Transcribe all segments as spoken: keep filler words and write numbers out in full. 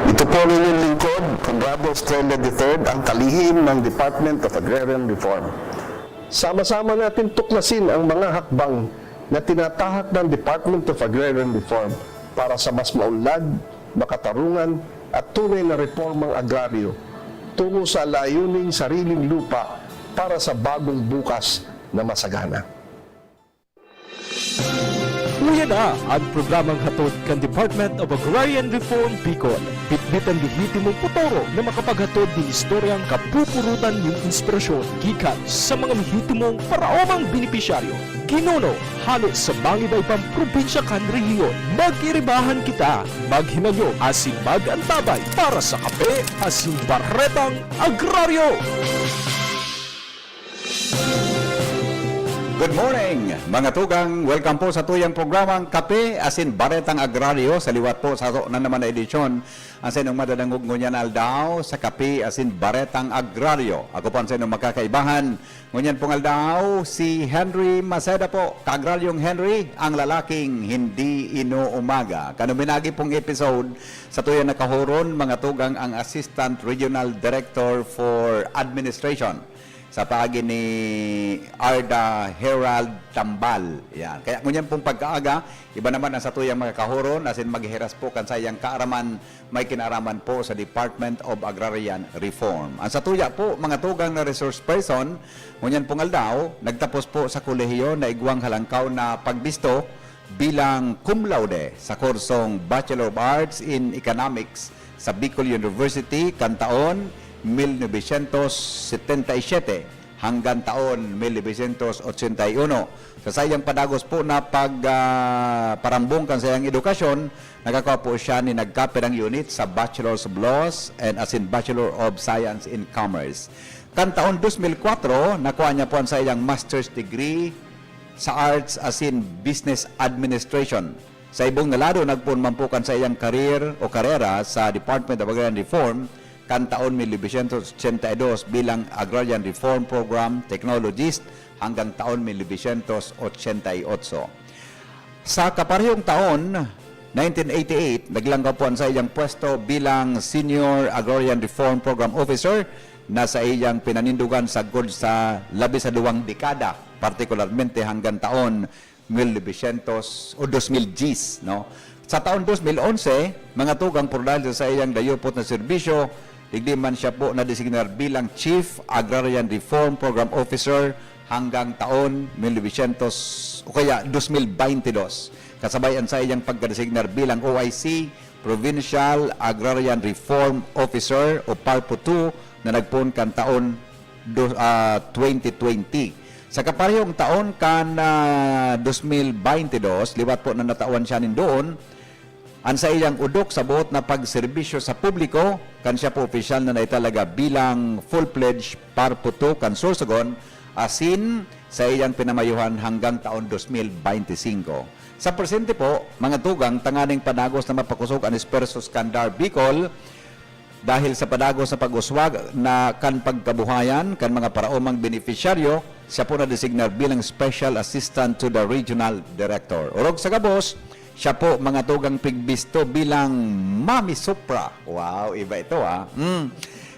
Ito po ang inyong lingkod, Conrado Estrella the third, ang kalihim ng Department of Agrarian Reform. Sama-sama natin tuklasin ang mga hakbang na tinatahak ng Department of Agrarian Reform para sa mas maunlad, makatarungan at tunay na reformang agraryo tungo sa layuning sariling lupa para sa bagong bukas na masagana. Uya na ang programang hatod kan Department of Agrarian Reform Bicol. Bitbit an lehitimong potoro na makapaghatod nin istoryang kapupurutan nin inspirasyon gikan sa mga lehitimong paraomang benepisyaryo. Ginuno, hale sa mga iba-ibang probinsya kan rehiyon. Mag-iribahan kita, maghinanyog asin mag-antabay para sa Kape asin Baretang Agraryo! Good morning, mga tugang. Welcome po sa tuyang programang Kape asin Baretang Agraryo. Sa liwat po sa ato na naman na edisyon, ang sa inyong madadangog ngunyan aldaw sa Kape asin Baretang Agraryo. Ako po ang sa inyong makakaibahan ngunyan pong aldaw, si Henry Maceda po. Kaagraryong Henry, ang lalaking hindi inuumaga. Kanuminagi pong episode, sa tuyang nakahuron, mga tugang, ang Assistant Regional Director for Administration sa paagi ni Arda Herald Tambal. Yan. Kaya ngunyan pong pagkaaga, iba naman ang satuyang mga kahuron, asin maghiras po kan saiyang kaaraman, may kinaraman po sa Department of Agrarian Reform. Ang satuya po, mga tugang na resource person, ngunyan pong aldaw, nagtapos po sa kolehiyo na igwang halangkaw na pagbisto bilang cum laude sa kursong Bachelor of Arts in Economics sa Bicol University kan taon mil novecientos setenta y siete hanggang taon mil novecientos ochenta y uno. Sa saiyang padagos po na pag, ah, parambong kan saiyang edukasyon, nakakua po siya nin nagkapirang unit sa Bachelor of Laws and asin Bachelor of Science in Commerce. Kan taon dos mil kwatro, nakua niya po an saiyang master's degree sa Arts asin Business Administration. Sa ibong na lado, nagpoon man po kan saiyang career o karera sa Department of Agrarian Reform kan taon mil novecientos ochenta y dos bilang Agrarian Reform Program Technologist hanggang taon mil novecientos ochenta y otso. Sa kaparehong taon, nineteen eighty-eight, naglangkaw po an saiyang pwesto bilang Senior Agrarian Reform Program Officer na saiyang pinanindogan sagkod sa labi sa duwang dekada, partikularmente hanggang taon mil novecientos o dos mil diyes, no? Sa taon dos mil onse, mga tugang, pero dahil sa saiyang dayupot na serbisyo, digdi man siya po nadesignar bilang Chief Agrarian Reform Program Officer hanggang taon mil novecientos o kaya dos mil baynte dos. Kasabay an saiyang pagkadesignar bilang O I C, Provincial Agrarian Reform Officer o PARPO two na nagpoon kan taon do, ah, twenty twenty. Sa kaparehong taon kan, ah, dos mil baynte dos, liwat po na natawan siya nin doon, an saiyang udok sa boot na pagserbisyo sa publiko, kan siya po opisyal na naitalaga bilang full-fledged PARPO two kan Sorsogon, asin saiyang pinamayuhan hanggang taon dos mil baynte singko. Sa presente po, mga tugang, tanganing padagos na mapakosog an espuwerso kan DAR Bicol, dahil sa padagos na pag-uswag na kan pagkabuhayan kan mga paraomang benepisyaryo, siya po nadesignar bilang Special Assistant to the Regional Director. Orog sa gabos, siya po mga tugang pigbisto bilang Mami Supra. Wow, iba ito, ah. Mm.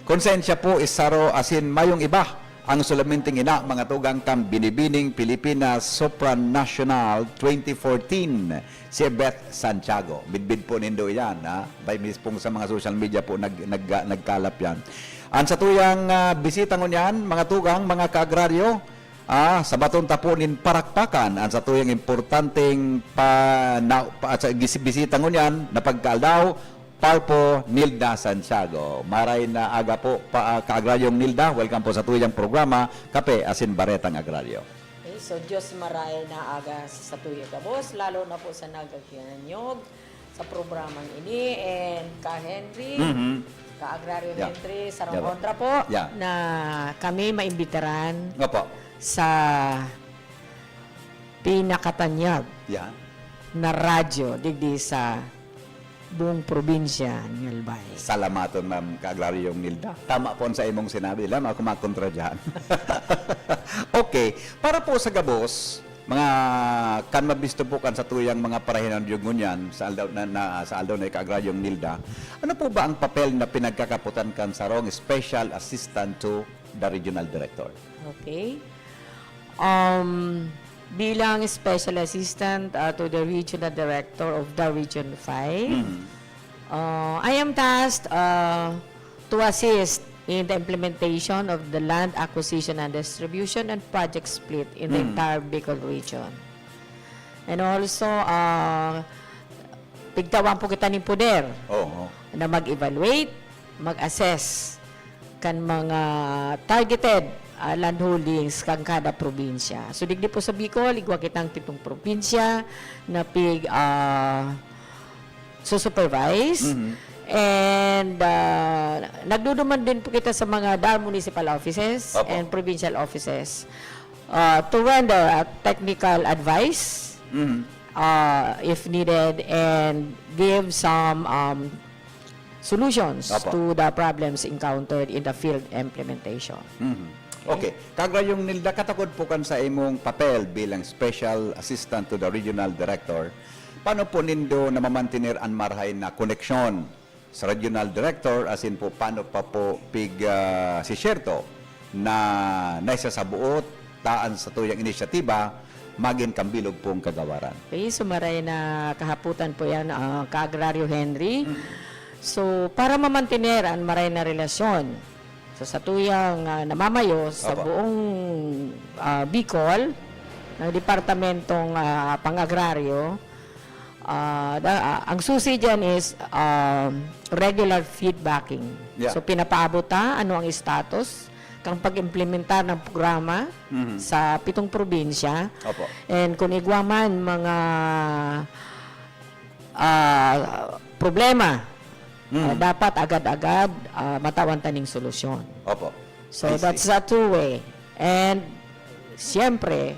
Kun saen siya po isaro asin mayong iba ang sulaminting ina, mga tugang, kan binibining Pilipinas Supranational twenty fourteen, si Beth Santiago. Bidbid po nindo iyan, ha? By mispong sa mga social media po nag-, nag-, nagkalap yan. Ang satuyang, ah, bisita ngunyan, mga tugang, mga kaagraryo, ah, sa baton ta po nin parakpakan, ang satuyang importanteng pa-, na-, pa-, sa gis-, bisita ngunyan na pagkaaldaw, Parpo Nilda Santiago. Maray na aga po, pa, ah, Kaagraryong Nilda. Welcome po sa tuyang programa, Kape asin Baretang Agraryo. Okay, so Diyos maray na aga sa tuyang gabos, lalo na po sa nagaghinanyog sa programang ini. And Ka Henry, Mhm. Ka Agraryo Yeah. Henry, sarong Yeah, po. Kontra po, Yeah. na kami maimbitaran Opo. sa pinakatanyag Yeah. na radyo digdi sa buong probinsya ni Albay. Salamaton, Ma'am Kaagraryong Nilda. Tama po sa imong sinabi. Alam, ako makontra dyan. Okay. Para po sa gabos, Mga kan mabisto po kan satuyang mga parahinan ngunyan sa aldaw na, na, sa aldaw na, Kaagraryong Nilda, ano po ba ang papel na pinagkakapotan kan sarong special assistant to the regional director? Okay. Um, bilang special assistant uh, to the regional director of the Region five, Mhm. uh, I am tasked uh, to assist in the implementation of the land acquisition and distribution and project split in the Mm. entire Bicol region. And also, uh, pigtawan po kita ning poder Oo. na mag-evaluate, mag-assess kan mga targeted ah, land holdings kan kada probinsya. So, digdi po sa Bicol, igwa kitang pitong probinsya na pig ah, susupervise. Mhm. And ah, nagduduman din po kita sa mga DAR municipal offices Opo. and provincial offices uh, to render a technical advice Mhm. uh, if needed and give some um, solutions Opo. to the problems encountered in the field implementation. Mhm. Okay. Kaagraryong Nilda, katakod po kan sa imong papel bilang Special Assistant to the Regional Director, paano po nindo namamantener an marahay na koneksyon sa Regional Director, asin po paano pa po pig, ah, si siyerto na naisasabuot taan sa tuyang inisyatiba magin kan bilog pong kagawaran? Okay, so maray na kahaputan po yan, ah, Kaagraryo Henry. So, para mamantener an maray na relasyon sa satuyang ah, namamayo sa Opo. buong ah, Bicol, ng Departamentong ah, Pang-Agraryo, ah, da- ah, ang susi dyan is ah, regular feedbacking. Yeah. So, pinapaabot ta ano ang status kang pag-implementar ng programa Mhm. sa pitong probinsya. Opo. And kung igwa man mga ah, problema, Mm. ah, dapat agad-agad ah, matawan ta ning solusyon. Opo. So I see. That's a two-way. And siyempre,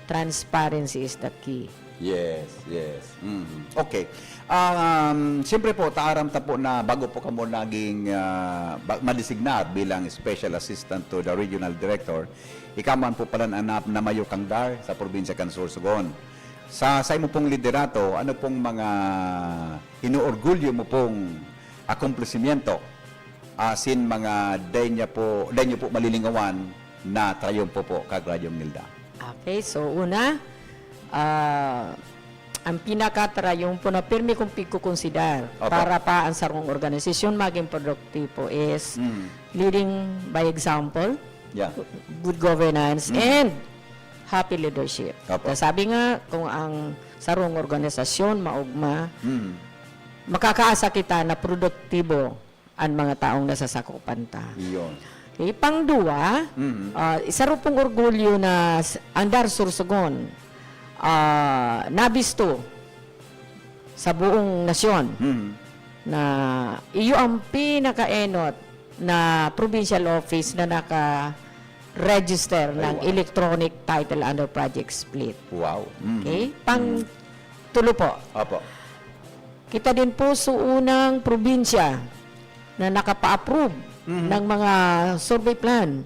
transparency is the key. Yes, yes. Mhm. Okay. Um, siyempre po, taaram ta po na bago po kamo naging ah, ba- madesignar bilang Special Assistant to the Regional Director, ika man po pala na, na, namayo kang DAR sa probinsya kan Sorsogon. Sa, sa imo pong liderato, ano pong mga inuorgulyo mo pong akomplesimiento asin mga dai niya po, dai niyo po malilingawan na trayumpo po, Kaagraryong Nilda? Okay, so una, ah, ang pinakatrayumpo na pirmi kong pigkukonsidar Opo. para pa ang sarong organisasyon maging produktibo is Mm. leading by example, Yeah. good governance, Mm. and happy leadership. Opo. Kaya sabi nga, kung ang sarong organisasyon maugma, Mm. makakaasa kita na produktibo ang mga taong nasasakupan ta. Iyon. Okay, pangduwa, Mhm. ah, isa ro pong orgulyo na s- ang DAR Sorsogon ah, nabisto sa buong nasyon Mhm. na iyo ang pinakaenot na provincial office na naka-register Ay, ng wow. electronic title under project split. Wow. Mhm. Okay? Pang tulo po. Opo. Kita din po sa unang probinsya na nakapa-approve Mhm. ng mga survey plan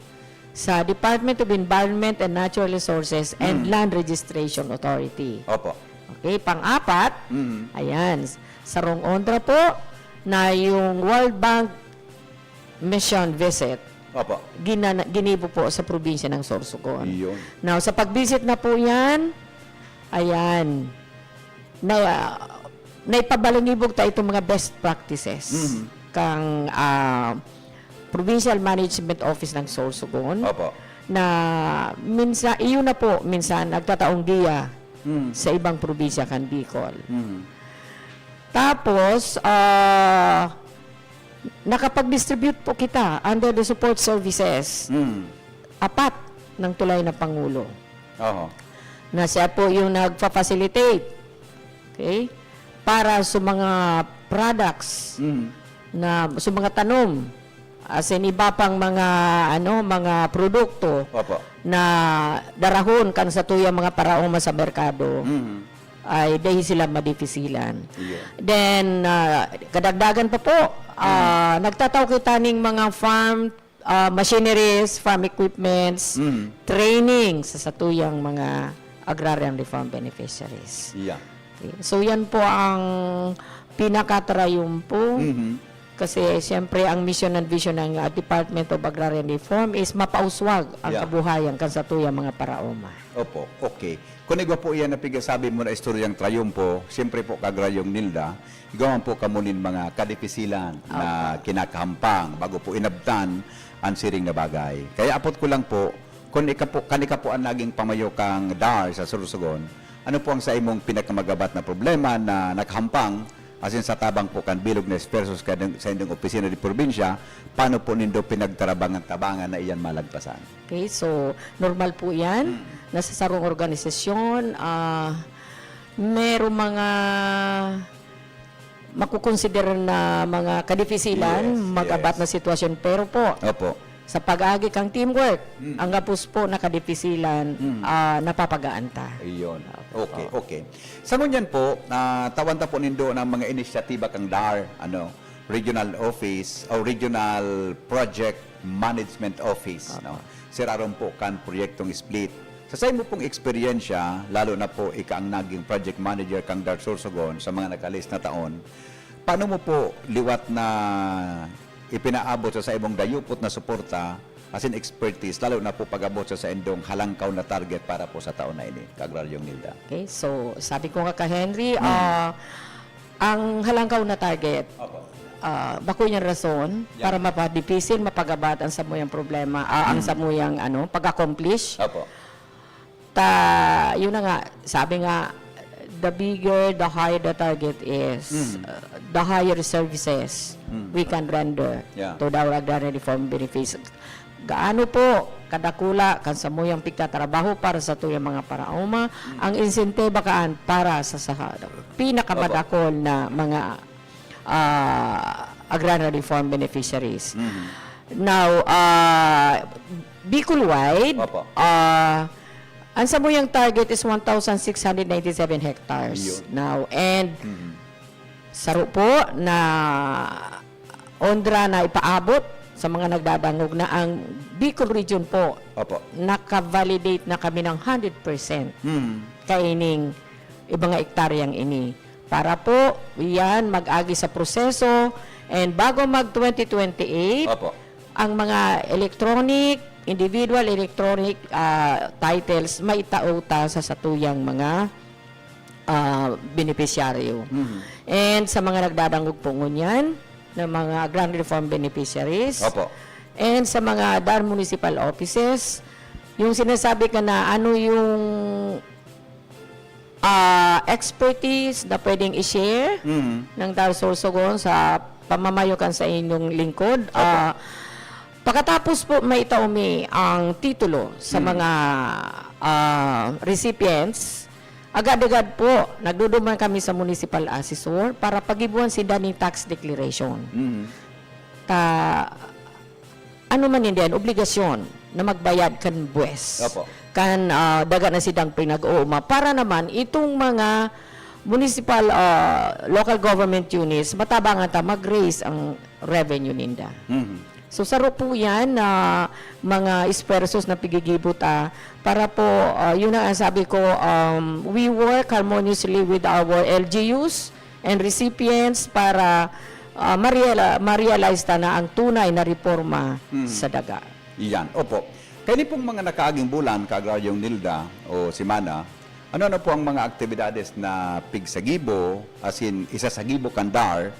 sa Department of Environment and Natural Resources and Mhm. Land Registration Authority. Opo. Okay, pang-apat, Mhm. ayan, sarong onra po na yung World Bank mission visit Opo. ginana- ginibo po sa probinsya ng Sorsogon. Iyon. Now, sa pag-visit na po yan, ayan, na, naipabalangibog ta itong mga best practices Mhm. kang ah, Provincial Management Office ng Sorsogon Opo. na minsan, iyon na po, minsan nagtataong giya Mhm. sa ibang probinsya kan Bicol. Mhm. Tapos, ah, nakapag-distribute po kita under the support services, Mhm. apat ng tulay na Pangulo Oho. na siya po yung nagfa-facilitate, okay, para sa mga products Mhm. na sa mga tanom, as in iba pang mga ano, mga produkto Opo. na darahon kan satuyang mga paraoma sa merkado, Mhm. ay dahil sila madipisilan. Iyo. Then, ah, kadagdagan pa po, ah, nagtatao kita ning mga farm ah, machineries, farm equipments, Mhm. training sa satuyang mga agrarian reform beneficiaries. Yeah. Okay. So yan po ang pinakatrayumpo. Mhm. Kasi siyempre ang mission and vision ng uh, Department of Agrarian Reform is mapauswag ang Yeah. kabuhayan kan satuyang mga paraoma. Opo, okay. Kung igwa po iyan na pigasabi mo na istoryang trayumpo, siyempre po, Kagraryong Nilda, igwa man po kamo nin mga kadipisilan na kinakahampang bago po inabtan ang siring na bagay. Kaya apot ko lang po, kung ika po, kan ika po ang naging pamayo kang DAR sa Sorsogon, ano po ang sa imong pinakamagabat na problema na nakahampang asin sa tabang po kan bilog na esfuerzos kan, sa indong opisina de probinsya, paano po nindo pinagtarabangan-tabangan na iyan malagpasan? Okay, so normal po yan. Nasa sarong organisasyon, ah, merong mga makukonsider na mga kadipisilan, Yes, magabat yes. na sitwasyon. Pero po, Opo. sa pag-agi kang teamwork, Mm. ang gabos po na kadipisilan, Mm. ah, napapagaan ta. Iyon. Opo. Okay, okay. Sa ngunyan po, ah, tawan ta po nindo ng mga inisyatiba kang DAR, ano, Regional Office o Regional Project Management Office, Opo. no? Siraron po kan proyektong split. Sa saimo pong eksperyensya, lalo na po ika ang naging project manager kang DAR Sorsogon sa mga nakalis na taon, paano mo po liwat na ipinaabot sa saimong dayupot na suporta asin expertise, lalo na po pag-abot sa saindong halangkaw na target para po sa taon na ini, Kagraryong Nilda? Okay, so sabi ko nga ka Henry, ah, ang halangkaw na target, Opo. ah, bako niyang rason Yeah. para mapadipisil, mapagabat ang samuyang problema, ah, ang Mm. samuyang ano, pag-accomplish. Opo. Ta, yun na nga, sabi nga, the bigger, the higher the target is, Mm. uh, the higher services Mm. we can render Yeah. to the agrarian reform benefits. Gaano po kadakula kan samuyang pigtatrabaho para sa tuyang mga paraoma, ang insentibo kaan para sa, sa pinakamadakulang mga, ah, agrarian reform beneficiaries. Mhm. Now, ah, Bicol-wide, Opo. ah, ang samuyang target is one thousand six hundred ninety-seven hectares. Yun. Now, and Mhm. saro po na ondra na ipaabot sa mga nagdadangog na ang Bicol Region po, Opo. naka-validate na kami ng hundred percent Mhm. kaining ibang hektaryang ini. Para po, yan, mag-agi sa proseso, and bago mag twenty twenty-eight, Opo. ang mga electronic, individual electronic, ah, titles, maitao ta sa satuyang mga, ah, benepisyaryo. Mhm. And sa mga nagdadangog po ngunyan, ng mga agrarian reform beneficiaries, Opo. and sa mga DAR municipal offices, yung sinasabi ka na ano yung ah, expertise na pwedeng i-share Mhm. ng DAR Sorsogon sa pamamayo kan sa inyong lingkod. Opo. Ah, pagkatapos po, maitao mi ang titulo sa Mhm. mga, ah, recipients. Agad-agad po, nagduduman kami sa municipal assessor para pagibuan sinda ning tax declaration. Mhm. Ta, ano man yan, obligasyon na magbayad kan buwes. Opo. Kan, ah, daga na sidang pinag-ooma. Para naman, itong mga municipal, ah, local government units, matabangan ta mag-raise ang revenue ninda. Mhm. So, saro po yan na mga esfuerzos na pigigibo ta para po, ah, yun ang sabi ko, um, we work harmoniously with our L G Us and recipients para, ah, ma-reala-, ma-realize ta na ang tunay na reforma Mhm. sa daga. Iyan. Opo. Kani pong mga nakaaging bulan, Kaagraryong Nilda o semana, ano-ano po ang mga aktibidades na pigsagibo, asin isasagibo kan DAR,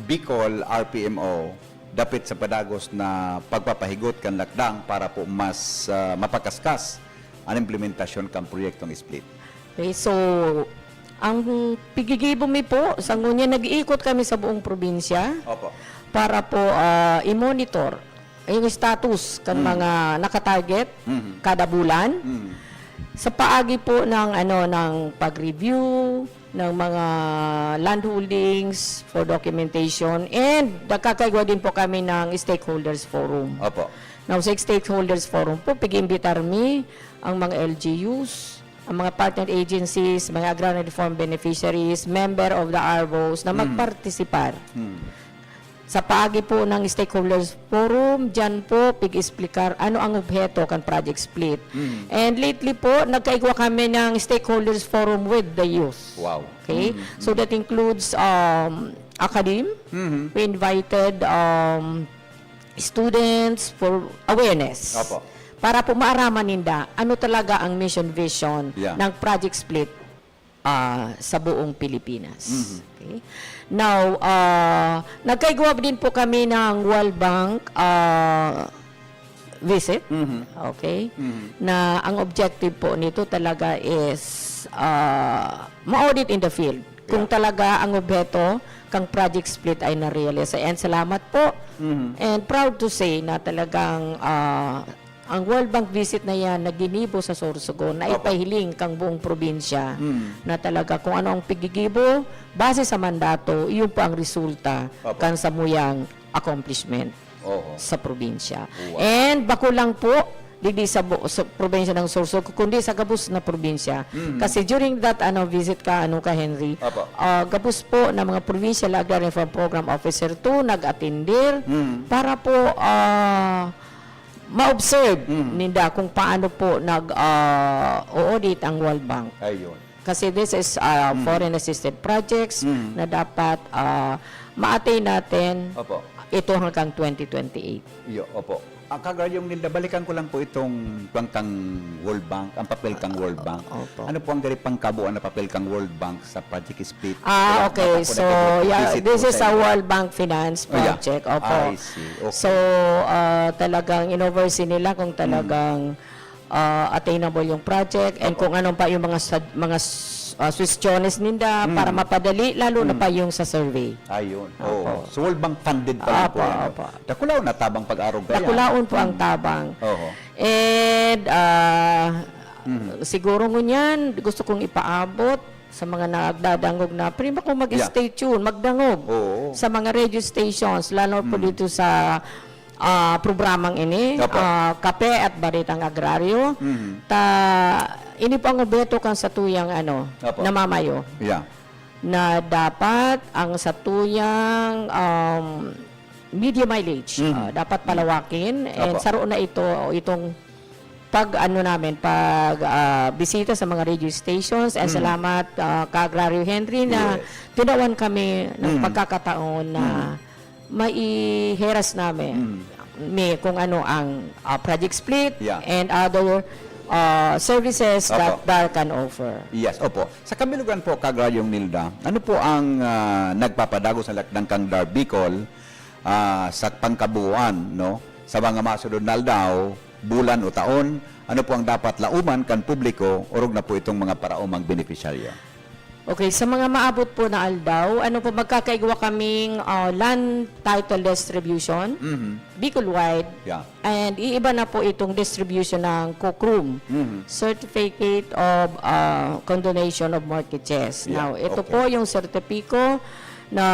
Bicol R P M O, dapit sa padagos na pagpapahigot kan lakdang para po mas, ah, mapakaskas ang implementasyon kan proyektong split? Okay, so, ang pigigibo mi po, sa ngunyan, nag-iikot kami sa buong probinsya Opo. para po, ah, i-monitor yung status kan Mm. mga nakatarget Mhm. kada bulan. Mhm. Sa paagi po ng, ano, ng pag-review ng mga land holdings for documentation, and nagkakaigwa din po kami ng stakeholders forum. Opo. Now, sa stakeholders forum po, pag-iimbitar mi ang mga L G Us, ang mga partner agencies, mga agrarian reform beneficiaries, member of the ARVOs na Mm. magpartisipar. Hmm. Sa paagi po ng stakeholders forum, diyan po pig-explicar ano ang obheto kan Project Split. And lately po, nagkaigwa kami ng stakeholders forum with the youth. Wow. Okay? So that includes um, academe. We invited um, students for awareness. Opo. Para po maaraman ninda ano talaga ang mission vision Yeah. ng Project Split ah, sa buong Pilipinas. Okay? Now, ah, nagkaigwa din po kami ng World Bank ah, visit. Okay? Na ang objective po nito talaga is ah, ma-audit in the field. Kung Yeah. talaga ang obheto kang Project Split ay na-realize. And salamat po. And proud to say na talagang ah, ang World Bank visit na yan na ginibo sa Sorsogon na Opo. ipahiling kang buong probinsya na talaga kung ano ang pigigibo, base sa mandato, iyon po ang resulta Opo. kan samuyang accomplishment Oho. sa probinsya. Wow. And bako lang po, digdi sa, bu- sa probinsya ng Sorsogon, kundi sa gabos na probinsya. Kasi during that ano visit ka, ano ka, Henry, Opo. ah, gabos po na mga Provincial Agrarian Reform Program Officer two nag-atindir para po ah, ma-observe ninda kung paano po nag-audit ang World Bank. Ayun. Kasi this is ah, foreign assisted projects na dapat ah, ma-attain natin Opo. ito hanggang twenty twenty-eight. Iyo, opo. Ang Kagraryong Nilda, balikan ko lang po itong bang kang World Bank, ang papel kang World Bank. Opo. Ano po ang gari pangkabuan na papel kang World Bank sa Project Split? Ah, Kaya okay. dapat po So, nagpo-visit yeah, po this is sa a inyo. World Bank Finance Oh, yeah. Project. Opo. I see. Okay. So, ah, talagang in-oversee nila kung talagang ah, attainable yung project and kung anong pa yung mga sad- mga s- ah, suwestyones ninda para mapadali, lalo na pa yung sa survey. Ayun. Opo. Oh. So, World Bank funded pa lang po Opo, yan. opo. Dakulaon na tabang pag-arog kaya. Dakulaon po ang tabang. Oho. And ah, siguro ngunyan, gusto kong ipaabot sa mga nagdadangog na, prima ko mag-stay tuned, magdangog Oo. sa mga radio stations, lalo po dito sa ah, programang ini, Opo. ah, Kape at Baritang Agraryo. Ta, ini po ang obheto kan satuyang ano, Opo. namamayo. Yeah. Na dapat ang satuyang um, media mileage, ah, dapat palawakin. And Opo. saro na ito, itong pag ano namin, pag ah, bisita sa mga radio stations. And salamat ah, Ka Agraryo Henry na Yes. tinawan kami ng pagkakataon na maiheras namin may kung ano ang ah, Project Split Yeah. and other ah, services that Opo. DAR can offer. Yes, opo. Sa kabilugan po, Kagraryong Nilda, ano po ang ah, nagpapadagos sa lakdang kang DAR Bicol ah, sa pangkabuuan, no? Sa mga masunod na aldaw, bulan o taon, ano po ang dapat lauman kan publiko, orog na po itong mga paraomang benepisyaryo? Okay, sa mga maabot po na aldaw, ano po, magkakaigwa kaming ah, land title distribution, Bicol-wide, Yeah. and iiba na po itong distribution ng COCRUM, Certificate of ah, Condonation of Mortgages. Yeah, Now, ito okay. po yung sertipiko na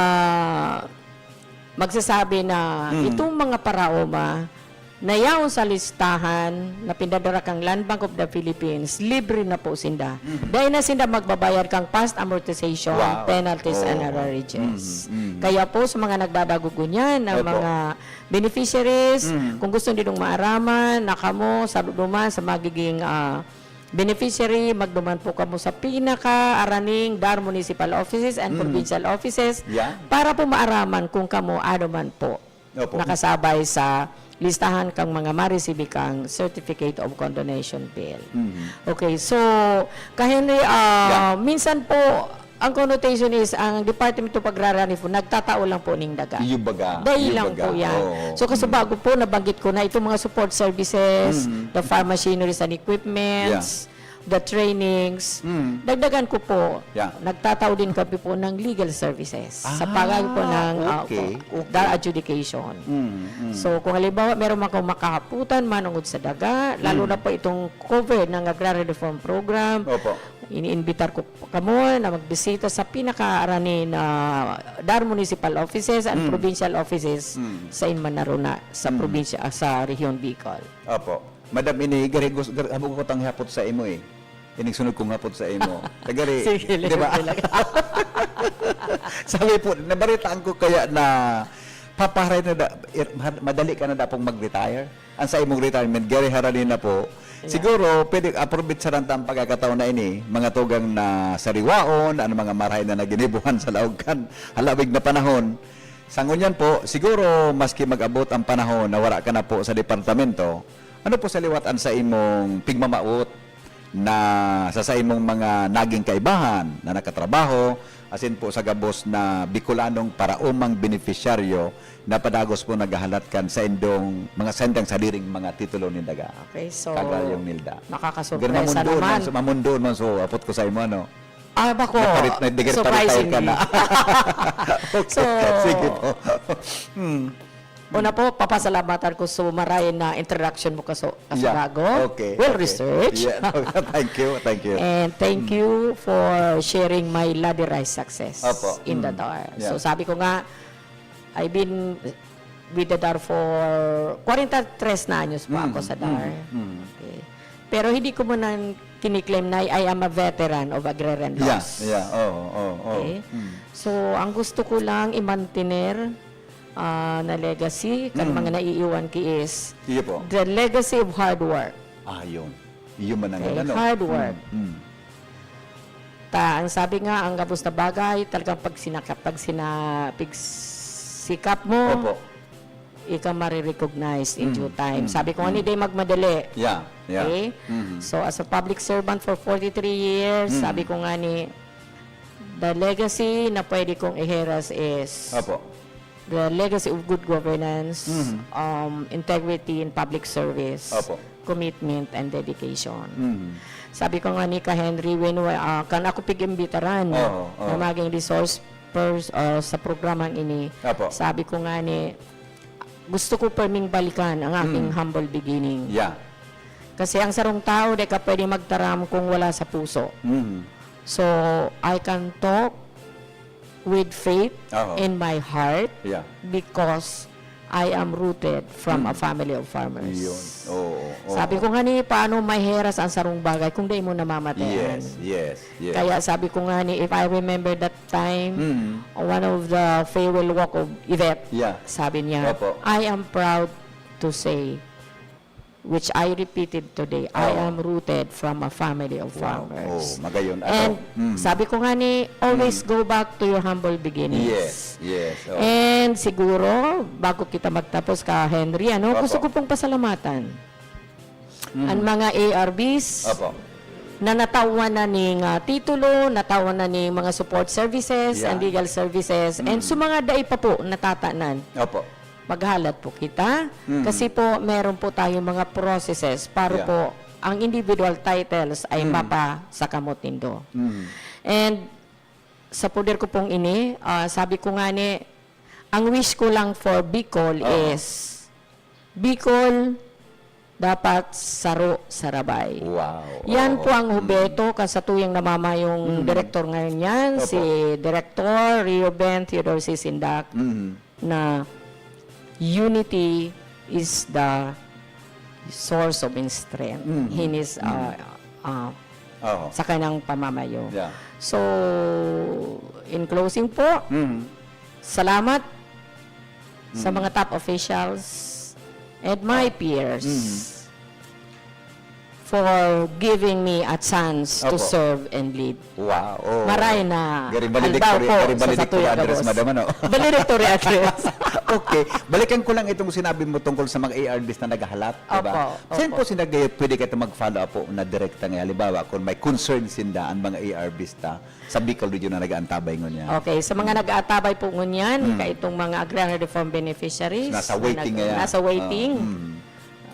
magsasabi na itong mga paraoma na yaon sa listahan na pinadara kang Land Bank of the Philippines, libre na po sinda. Dahil na sinda magbabayad kang past amortization, Wow. penalties, and Oo. arrearages. Mm, mm. Kaya po sa mga nagdadagogon yan, na Opo. mga beneficiaries, kung gusto nidong maaraman, na kamo, sa duman, sa magiging ah, beneficiary, magduman po kamo sa pinaka-araning DAR municipal offices and provincial offices Yeah. para po maaraman kung kamo ano man po Opo. nakasabay sa listahan kang mga maresibi kang Certificate of Condonation Bill. Mhm. Okay, so, Ka Henry, ah, Yeah. minsan po, ang connotation is, ang Department of Agrarian Reform, nagtatao lang po ning daga. Iyo baga, Dahil iyo lang baga. po yan. Oo. So, kasi bago po, nabanggit ko na itong mga support services, Mm. the farm machineries and equipments, the trainings. Mm. Dagdagan ko po, Yeah. nagtatao din kami po ng legal services sa Ah, pagay po ng ah, okay, po, okay. DAR adjudication. Mm, mm. So, kung halimbawa, meron man akong makahaputan, manungod sa daga, lalo Mm. na po itong cover ng Agrarian Reform Program, Opo. iniimbitar ko po kamo na magbisita sa pinakaarani na DAR municipal offices and Mm. provincial offices Mm. sa Inmanaruna, sa Mm. probinsya, ah, sa Rehiyon Bicol. Opo. Madam, ini, gari, gus- gar- habo ko tang hapot sa imo eh. Ining sunod kong hapot sa imo. Tagari, Sige, di ba? sige lang. Sabi po, nabaritaan ko kaya na Papaharay na da, ir-, ha-, madali ka na dapong mag-retire. Ang sa imong retirement, gari harani na po. Yeah. Siguro, pwede aprovechar ta ang pagkakataon na ini, mga tugang na sariwaon, ang mga marahay na naginibuhan sa laog kan halawig na panahon. Sa ngunyan po, siguro, maski mag-abot ang panahon na wala ka na po sa departamento, ano po sa liwat ang sa imong pigmamawot na sa saimong mga naging kaibahan na nakatrabaho, asin po sa gabos na Bicolanong paraomang benepisyaryo na padagos po naghahalat kan saindong mga, saindang sadiring mga titulo nin daga. Okay, so, Kaagraryong Nilda. Nakakasurpresa naman. Pero mamundoon man, so, mamundoon man, so, apot ko sa imo, ano? Ah, bako. Nagparit-, nag-, nagparetire ka na. Surprisingly. Okay, so, sige po. Hmm. Una po, papasalamatan ko sa maray na introduction mo kaso, kaso bago. Yeah. Okay, well, okay. Research. Yeah. Thank you, thank you. And thank you for sharing my Ladi Rice success in the dar. Mm. Yeah. So, sabi ko nga, I've been with the dar for kwarenta tres na anyos po ako sa dar. Mm, mm. Okay. Pero hindi ko muna kiniklaim na I am a veteran of agrarian laws. Yeah, yeah. Oo, oo, oo. Okay? Mm. So, ang gusto ko lang i-mantener ah, na legacy kan mga naiiwan ki is the legacy of hard work. Ah, yun. Yun man ang ano. Okay, hard work. Mm, mm. Ta, ang sabi nga, ang gabos na bagay, talagang pag sinaka-, pag sina-, pigsikap mo, ika marirecognize in due time. Opo. Mm, mm. Sabi ko nga ni, di magmadali. Yeah, yeah. Okay? Mm. So, as a public servant for forty-three years, sabi ko nga ni, the legacy na pwede kong iheras is Opo. the legacy of good governance, Mhm. um, integrity in public service, Opo. commitment, and dedication. Mhm. Sabi ko nga ni ka Henry, when wa-, ah, kan ako pig-imbitaran Oo, oo. na maging resource pers-, ah, sa programang ini, Opo. sabi ko nga ni, gusto ko perming balikan ang aking Mm. humble beginning. Yeah. Kasi ang sarong tao, di ka pwede magtaram kung wala sa puso. Mhm. So, I can talk with faith Oho. in my heart Yeah. because I am rooted from a Mm. family of farmers. Yun. Oo, oo. Sabi ko nga ni, paano maheras ang sarong bagay kung di mo namamatayan? Yes, yes, yes. Kaya sabi ko nga ni, if I remember that time, Mm. one of the farewell walk of Yvette, Yeah. sabi niya, Opo. "I am proud to say," which I repeated today, I Oo. am rooted from a family of Wow. farmers. Oh, magayon. Ato, And mm. sabi ko nga ni, always Mm. go back to your humble beginnings. Yes, yes. Oh. And siguro, bago kita magtapos ka, Henry, ano, Opo. gusto ko pong pasalamatan Mm. ang mga A R Bs Opo. na natawan na ning, ah, titulo, natawan na ning mga support services Yeah. and legal services, and Mm. sa mga dai pa po natatanan. Opo. Maghalat po kita. Mm. Kasi po, meron po tayong mga processes para Yeah. po ang individual titles ay Mm. mapasakamot nindo. Mm. And sa poder ko pong ini, ah, sabi ko nga ni, ang wish ko lang for Bicol Oo. is, Bicol dapat saro, sarabay. Wow. Yan Oo. po ang Mm. hubeto kan satuyang namamayong Mm. direktor ngayon yan, Opo. si Direktor Reuben Theodore C. Sindak. Mm. na unity is the source of his strength Mm. in his, Mm. uh, uh, Oho. sa kanyang pamamayo. Yeah. So, in closing po, Mm. salamat sa Mm. mga top officials and my Oh. peers. Mm. for giving me a chance to Opo. serve and lead. Wow, oh. Maray na Gary valedictory, halbaw po Gary sa valedictory satuyang address, gabos. Madam, ano? Valedictory address. Okay, balikan ko lang itong sinabi mo tungkol sa mga A R Bs na naghahalat, di ba? Opo, Saan opo. po sila gaya pwede kayo mag-follow up po na direkta nga? Halimbawa, kung may concern sinda ang mga A R Bs ta sa Bicol Region na nag-aantabay ngunyan. Okay, sa mga Mm. nag-aantabay po ngunyan, Mm. kaitong mga agrarian reform beneficiaries Nasa na waiting nag-, ngayon. nasa waiting. Oh, mm.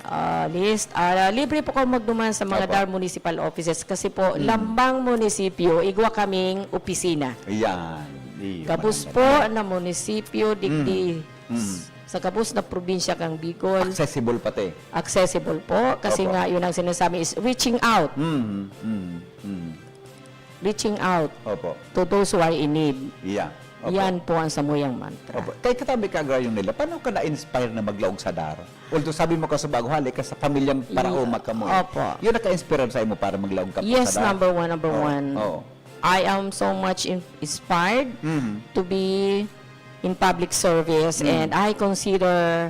Ah, list. Ah, libre po kayo magduman sa mga Opo. dar municipal offices kasi po, Mm. lambang munisipyo, igwa kaming opisina. Ayan. Iyo, Gabos maganda po naman. na munisipyo, digdi Mm. Mm. s-, sa gabos na probinsya kang Bicol. Accessible pati. Accessible po, kasi Opo. nga yun ang sinasabi is reaching out. Mm, mm, mm. Reaching out Opo. to those who are in need. Yeah. Opo. Yan po ang samuyang mantra. Opo. Kay katabi ka, Agraryo Nila, paano ka na-inspire na maglaog sa dar? Although sabi mo ka sa bago hali ka sa pamilyang Yeah. paraoma ka mo. Opo. Yun naka-inspire sa imo para maglaog ka po Yes, sa dar? number one, number Oo. one. Oo. I am so much in-, inspired Mhm. to be in public service, Mm. and I consider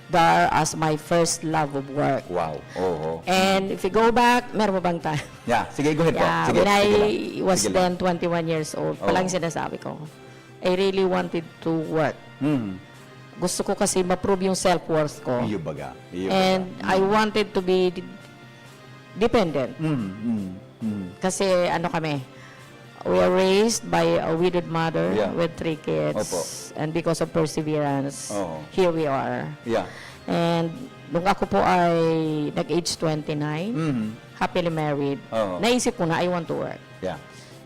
DAR as my first love of work. Wow. Oho. And if you go back, meron pa bang time? Yeah, sige, go ahead po. Yeah, Sige, when I sige lang. was Sige lang. then twenty-one years old, Oo. palang sinasabi ko, I really wanted to work. Mm. Gusto ko kasi ma-prove yung self-worth ko. Iyo baga. Iyo And baga. I Mm. wanted to be d-, dependent. Mm, mm, mm. Kasi ano kami, we are raised by a widowed mother Yeah. with three kids. Opo. And because of perseverance, Oo. here we are. Yeah. And nung ako po ay nag-age twenty-nine, Mhm. happily married, Oo. naisip ko na I want to work. Yeah.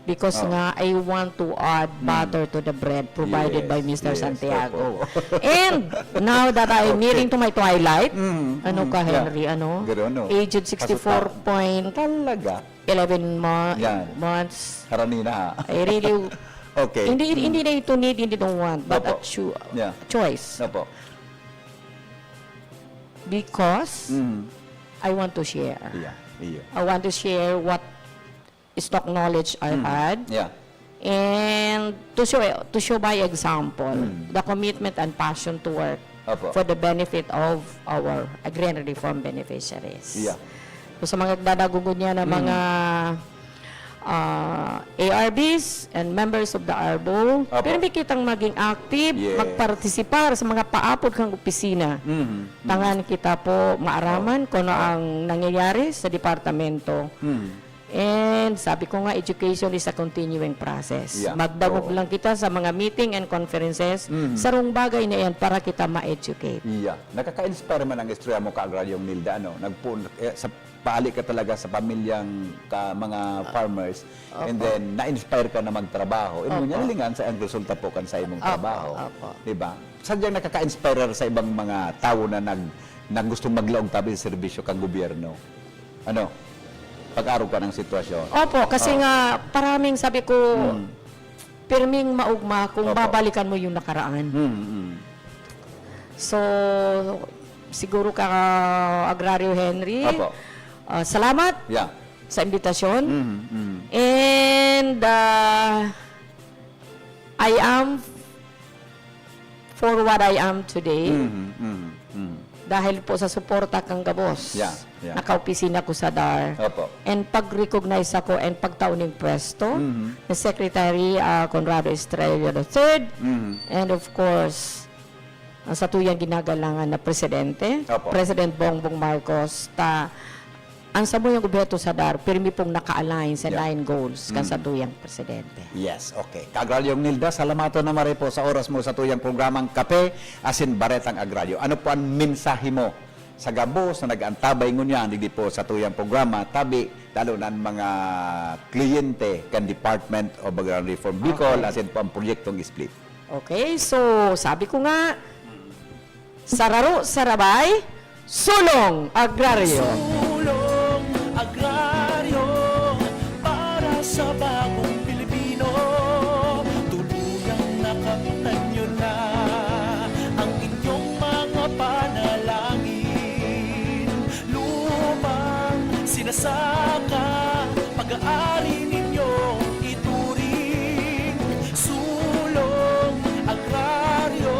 Because Oo. nga, I want to add Mm. butter to the bread provided Yes, by Mister yes, Santiago. opo. And now that I'm Okay. nearing to my twilight, Mm, ano mm, ka, yeah. Henry, ano? Gano'n, no? Aged Kaso ta- sixty-four point Talaga? eleven mo-, Yan. months. Harani na, ha? I really, Okay. hindi, Mm. hindi na ito need, hindi don't want, but a Opo. cho-, Yeah. choice. Opo. Because Mm. I want to share. Yeah, iyo. I want to share what stock knowledge I Mm. had. Yeah. And to show, to show by example, Mm. the commitment and passion to work Opo. for the benefit of our agrarian reform beneficiaries. Yeah. So, sa mga nagdadagugod niya ng Mm. mga, ah, A R Bs and members of the ARBO, Opo. pirmi kitang maging active, Yes. magpartisipar sa mga paapod kang opisina. Mm. Mm. Tangan kita po maaraman Opo. kung ano Opo. ang nangyayari sa departamento. Mm. And sabi ko nga, education is a continuing process. Yeah. Magdangog Oo. lang kita sa mga meeting and conferences, Mhm. sarong bagay na yan para kita ma-educate. Yeah. Nakaka-inspire man ang istorya mo, Ka-Agraryong Nilda, ano? Nagpun-, eh, sa, paali ka talaga sa pamilyang ka, mga farmers, and Opo. then na-inspire ka na magtrabaho. And Opo. ngunyan, nalingan sa ang resulta po kan sa imong Opo, trabaho. opo. Di ba? Sadyang nakaka-inspire sa ibang mga tawo na nag-, na gustong maglaog tabi sa serbisyo kan gobyerno. Ano? Pag-arog ka ng sitwasyon. Opo, kasi Oo. nga, paraming sabi ko, Mm. pirming maugma kung Opo. babalikan mo yung nakaraan. Mm, mm. So, siguro ka, Agraryo Henry, Opo. ah, salamat Yeah. sa imbitasyon. Mm, mm. And, ah, I am for what I am today. Mhm, mhm, mhm. Dahil po sa suporta kang gabos, Yeah, yeah. nakaopisina ko sa DAR. Opo. And pag-recognize ako and pagtao ning pwesto Mhm. ni Secretary, ah, Conrado Estrella the third. Mhm. And of course, ang satuyang ginagalangan na presidente, Opo. President Bongbong Marcos, ta ang samuyang obheto sa DAR, pirmi pong naka-align sa Yeah. nine goals kan Mm. satuyang presidente. Yes, okay. Ka-Agraryong Nilda, salamaton na mare po sa oras mo sa tuyang programang Kape asin Baretang Agraryo. Ano po ang mensahe mo sa gabos na nag-aantabay ngunyan digdi po sa tuyang programa, tabi, lalo na ang mga kliyente kan Department of Agrarian Reform Bicol, Okay. asin po ang proyektong split? Okay, so sabi ko nga, sararo, sarabay, Sulong Agraryo. Sulong Agraryo para sa bagong Pilipino. Tuluyang nakamtan nyo na ang inyong mga panalangin. Lupang sinasaka, pag-aari ninyong ituring. Sulong Agraryo,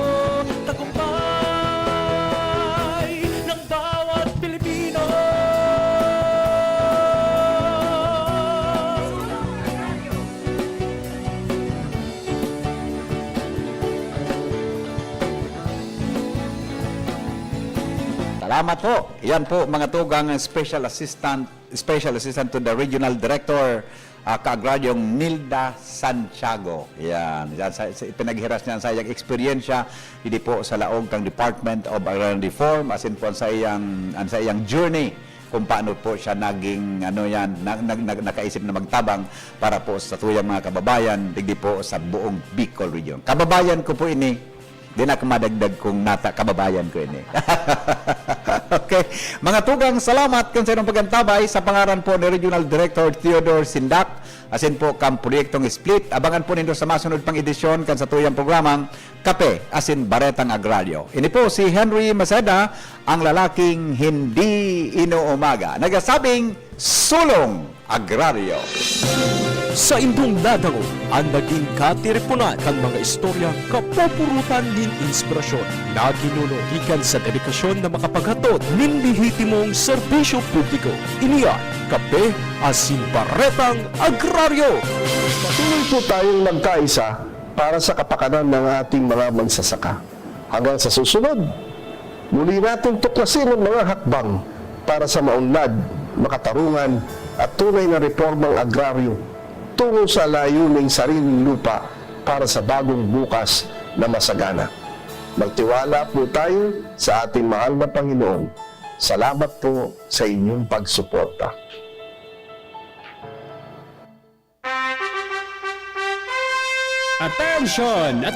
tagumpay ng bawat Pilipino. Salamat po. Yan po, mga tugang, special assistant, special assistant to the regional director, ah, Ka-Agraryong Nilda Santiago. Yan. Yan sa, sa, ipinaghiras niya ang sa iyang eksperyensya, hindi po sa laog kang Department of Agrarian Reform, asin po ang sa iyang, ang sa iyang journey kung paano po siya naging, ano yan, na, na, na, nakaisip na magtabang para po sa tuyang mga kababayan, digdi po sa buong Bicol Region. Kababayan ko po ini, di na ako madagdag kung nata, kababayan ko ini. Okay. Mga tugang, salamat kan sa inyong pag-antabay. Sa pangaran po ni Regional Director Theodore Sindak, asin po kan proyektong split. Abangan po nindo sa masunod pang edisyon kan satuyang programang Kape asin Baretang Agraryo. Ini po si Henry Maceda, ang lalaking hindi inuumaga, nagsasabing, "Sulong Agraryo." Sa indong ladangog, an nagin katiriponan kan mga istoryang kapupurutan nin inspirasyon na ginuno gikan sa dedikasyon na makapaghatod nin lehitimong serbisyo publiko. Ini an Kape asin Baretang Agraryo. Patuloy po tayong magkaisa para sa kapakanan ng ating mga magsasaka. Hanggang sa susunod, muli nating tuklasin ang mga hakbang para sa maunlad, makatarungan at tunay na reformang agraryo tungo sa layuning sariling lupa para sa bagong bukas na masagana. Magtiwala po tayo sa ating mahal na Panginoon. Salamat po sa inyong pagsuporta. Attention! Attention!